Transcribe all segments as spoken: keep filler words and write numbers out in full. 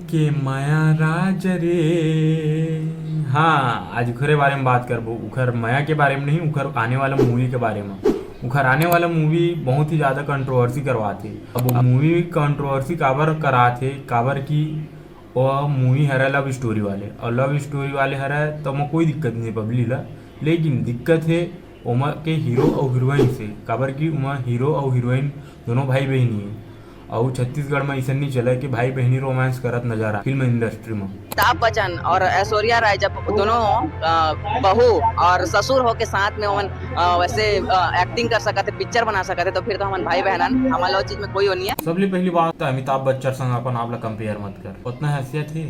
के मया राज रे। हाँ, आज उखरे बारे में बात करबो, उखर मया के बारे में नहीं, उखर आने वाला मूवी के बारे में। उखर आने वाला मूवी बहुत ही ज्यादा कंट्रोवर्सी करवाथे। अब वो मूवी कंट्रोवर्सी काबर कराथे, काबर कि वो मूवी हरे लव स्टोरी वाले, और लव स्टोरी वाले हरे तो ओमा कोई दिक्कत नहीं पब्लिक ला, लेकिन दिक्कत है ओमा के हीरो और हीरोइन से, काबर कि ओमा हीरो और हीरोइन दोनों भाई बहनी है। और छत्तीसगढ़ में ऐसा नहीं चला कि भाई बहनी रोमांस करत नजर आ फिल्म इंडस्ट्री में। अमिताभ बच्चन और ऐश्वर्या राय जब दोनों अ, बहू और ससुर हो के साथ में ओमन अ, वैसे एक्टिंग कर सकत है, पिक्चर बना सकत है, तो फिर तो हमन भाई बहनन, हमन ला ओ चीज में कोई वो नहीं है। सबले पहली बात तो अमिताभ बच्चन संग अपन आप ला कंपेयर मत कर, उतना हैसियत है।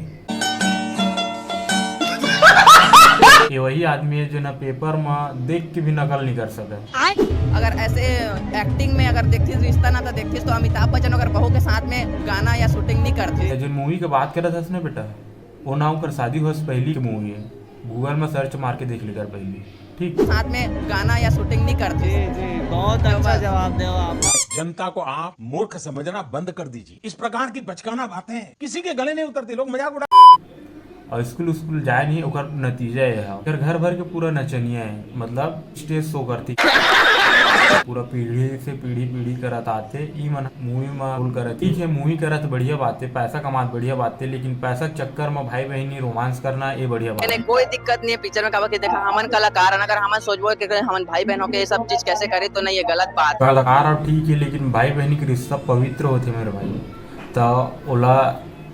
ये वही आदमी है जो ना पेपर में देख के भी नकल नहीं कर सके। अगर ऐसे एक्टिंग में अगर देखतीस रिश्ता नाता देखतीस तो अमिताभ बच्चन अगर बहू के साथ में गाना या शूटिंग नहीं करतीस। ये जो मूवी के बात करत हस ना बेटा, वो ना ओकर शादी होस पहली की मूवी है, गूगल में सर्च मार के देख लेकर पहली, ठीक। साथ में गाना या शूटिंग नहीं करतीस। जी जी, बहुत अच्छा जवाब देवा आप। जनता को आप मूर्ख समझना बंद कर दीजिए। इस प्रकार की बचकाना बातें किसी के गले नहीं उतरती। लोग मजाक उड़ा और स्कूल स्कूल जाए नहीं, ओकर नतीजा ये है। ओकर घर भर के पूरा नचनिया है, मतलब स्टेज शो करती। पूरा पीढ़ी से पीढ़ी पीढ़ी करत आते, ई मन मूवी में रोल करत। ठीक है, मूवी करत बढ़िया बात है, पैसा कमात बढ़िया बात है, लेकिन पैसा के चक्कर में भाई बहनी रोमांस करना ये बढ़िया बात मैंने है। कोई दिक्कत नहीं है पिक्चर में, काबर कि देखा हमन कलाकार हन, अगर हमन सोचबो कि हमन भाई बहनों के ये सब चीज कैसे करे तो नहीं, ये गलत बात। कलाकार अब ठीक है, लेकिन भाई बहनी के रिश्ता पवित्र होते मेरे भाई, तो ओला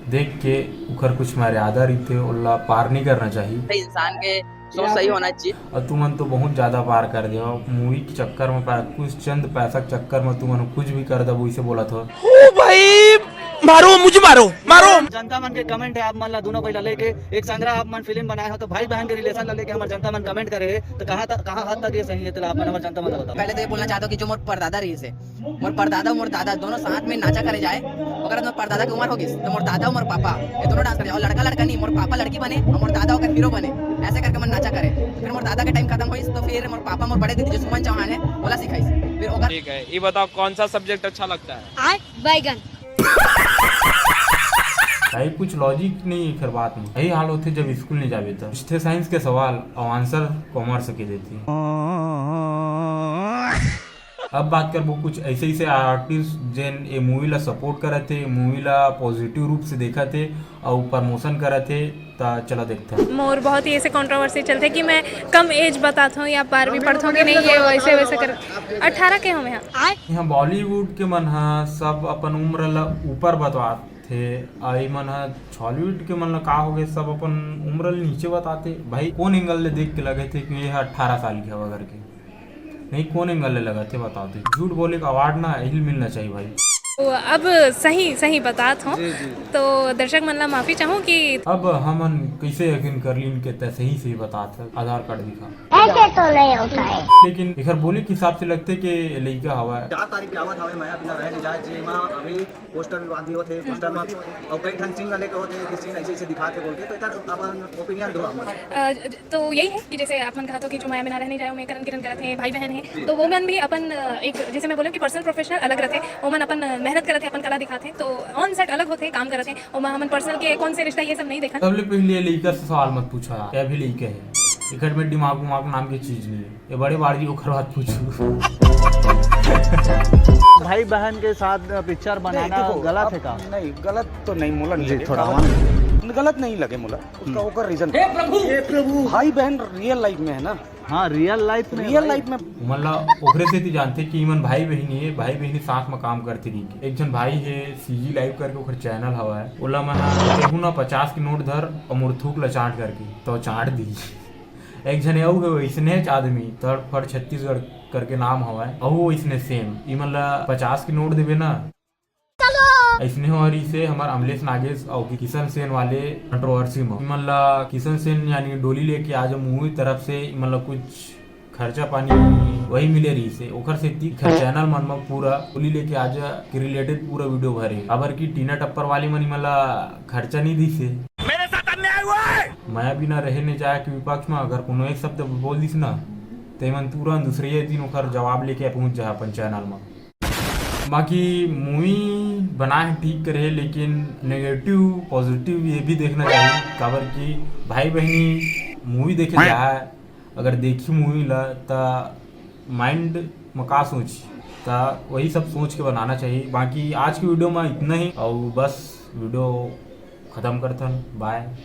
देख के उखर कुछ मर्यादा रहिथे, ओला पार नहीं करना चाहिए। इंसान के सोच सही होना चाहिए। और तुमन तो बहुत ज्यादा पार कर दे हो मूवी के चक्कर में, पै- कुछ चंद पैसा के चक्कर में तुमन कुछ भी कर देबो, इसे बोलत हो। ओ भाई, मारो मुझे, मारो, मारो। जनता मन के कमेंट है आप मन ला दोनों कोई ला लेके एक संग्रह आप मन फिल्म बनाए हो तो भाई बहन के रिलेशन ला लेके हमर जनता मन कमेंट करे है तो कहाँ तक, कहाँ हद तक ये सही है, तो आप मन हमर जनता मन ला बताओ। पहले तो ये बोलना चाहता हूँ कि जो मोर परदादा रहिस हे, मोर परदादा मोर दादा दोनों साथ में नाचा करे जाए, अगर मोर परदादा के उम्र होगिस तो मोर दादा और मोर पापा ये दोनों डांस करे जाए, और लड़का लड़का नहीं, मोर पापा लड़की बने और मोर दादा ओकर हीरो बने, ऐसे करके मन नाचा करे। फिर मोर दादा के टाइम खत्म होइस तो फिर मोर पापा मोर बड़े दीदी जो सुमन चौहान है ओला सिखाइस। फिर ओकर ठीक है, ये बताओ कौन सा सब्जेक्ट अच्छा लगता है? आय बैगन। भाई कुछ लॉजिक नहीं है एकर बात में। यही हाल होथे जब स्कूल नहीं जाबे तो। पूछथे साइंस के सवाल और आंसर कॉमर्स के देथे। अब बात करबो कुछ ऐसे ऐसे आर्टिस्ट जेन ए मूवी ला सपोर्ट करत हे, मूवी ला पॉजिटिव रूप से देखत हे और प्रमोशन करत हे, ता चला देखते हैं। मोर बहुत ही ऐसे कंट्रोवर्सी चलथे कि मैं कम एज बताथों या बारहवीं पढ़थों कि नहीं, ये वैसे वैसे कर। अठारह के हूँ मैं। यहाँ बॉलीवुड के मन ह सब अपन उम्र ला ऊपर बतवाथे, आई मन ह छॉलीवुड के मन ला का हो गए, सब अपन उम्र ले नीचे बताते। भाई कौन एंगल ले देख के लगे थे कि ये अठारह साल के हवा करके? नहीं, कौन एंगल ले लगा थे बताओ तो। झूठ बोले का अवार्ड ना यही मिलना चाहिए भाई। तो अब सही सही बतात हूँ, तो दर्शक मन ला माफी चाहूँ कि अब हमन कैसे यकीन कर लीन के तय सही सही बतात है, आधार कार्ड दिखा। ऐसे तो नहीं होता है। लेकिन एकर बोली के हिसाब से लगते कि लइका हवा है। चार तारीख के आवत हवे मया बिना रह नहीं जाए, जेमा अभी पोस्टर विवाद भी होते, पोस्टर में और कई ठन सीन ला लेके होते कि सीन ऐसे ऐसे दिखाते बोल के, तो एकर अपन ओपिनियन दो हमन। अ, तो यही है कि जैसे आप मन कहा तो कि जो मया बिना रह नहीं जाए, में करण किरण करत है, भाई बहन है, तो वो मन भी अपन अ, एक जैसे मैं बोलूँ कि पर्सनल प्रोफेशनल अलग रहते, वो मन अपन अ, मेहनत करत है, अपन कला दिखाते, तो ऑन सेट अलग होते, काम करत है, और हमन पर्सनल के कौन से रिश्ता ये सब नहीं देखा। सबले पहले ये लइका से सवाल मत पूछा, क्या भी लइका है, एकर में दिमाग उमाग नाम की चीज नहीं है। ये बड़े बार जी ओकर बात पूछू। भाई बहन के साथ पिक्चर बनाना गलत है का? नहीं, गलत तो नहीं मोला नहीं जी, लगे। थोड़ा काबर? गलत नहीं लगे मोला। उसका ओकर रीजन। हे प्रभु, हे प्रभु। भाई बहन रियल लाइफ में है ना, हाँ, रियल लाइफ में रियल लाइफ में मतलब ओकरे से ती जानते कि इमन भाई बहनी है, भाई बहनी साथ में काम करते रही। एक जन भाई है सीजी लाइव करके ओकर चैनल हवा है, ओला मन कहूँ ना पचास के नोट धर और मोर थूक ला चाट करके तो चाट दी। एक झन अउ है वैसने आदमी तड़फड़ छत्तीसगढ़ करके नाम हवा है, अहू वैसने सेम। इमन ला पचास के नोट देवे ना, ऐसने हो रही से हमार अमलेश नागेश और किशन सेन वाले कंट्रोवर्सी में। इमन ला किशन सेन यानी डोली लेके आज मूवी तरफ से इमन ला कुछ खर्चा पानी वही मिले रही से, ओकर से ती खर चैनल मन में पूरा डोली लेके आज के रिलेटेड पूरा वीडियो भरे। अबर की टीना टप्पर वाली मन इमन ला खर्चा नहीं दी से। मेरे साथ अन्याय हुआ है। मया बिना रहे नहीं जाए के विपक्ष में अगर कोनो एक शब्द बोल दिस ना, तो इमन तुरंत दूसरे दिन ओकर जवाब लेके पहुंच जा अपन चैनल में। बाकी मूवी बनाए हे, ठीक करे हे, लेकिन नेगेटिव पॉजिटिव ये भी देखना चाहिए। काबर कि भाई बहिनी मूवी देखे जाए, अगर देखी मूवी ला, त माइंड में का सोची, त वही सब सोच के बनाना चाहिए। बाकी आज की वीडियो में इतना ही, और बस वीडियो खत्म करथन। बाय।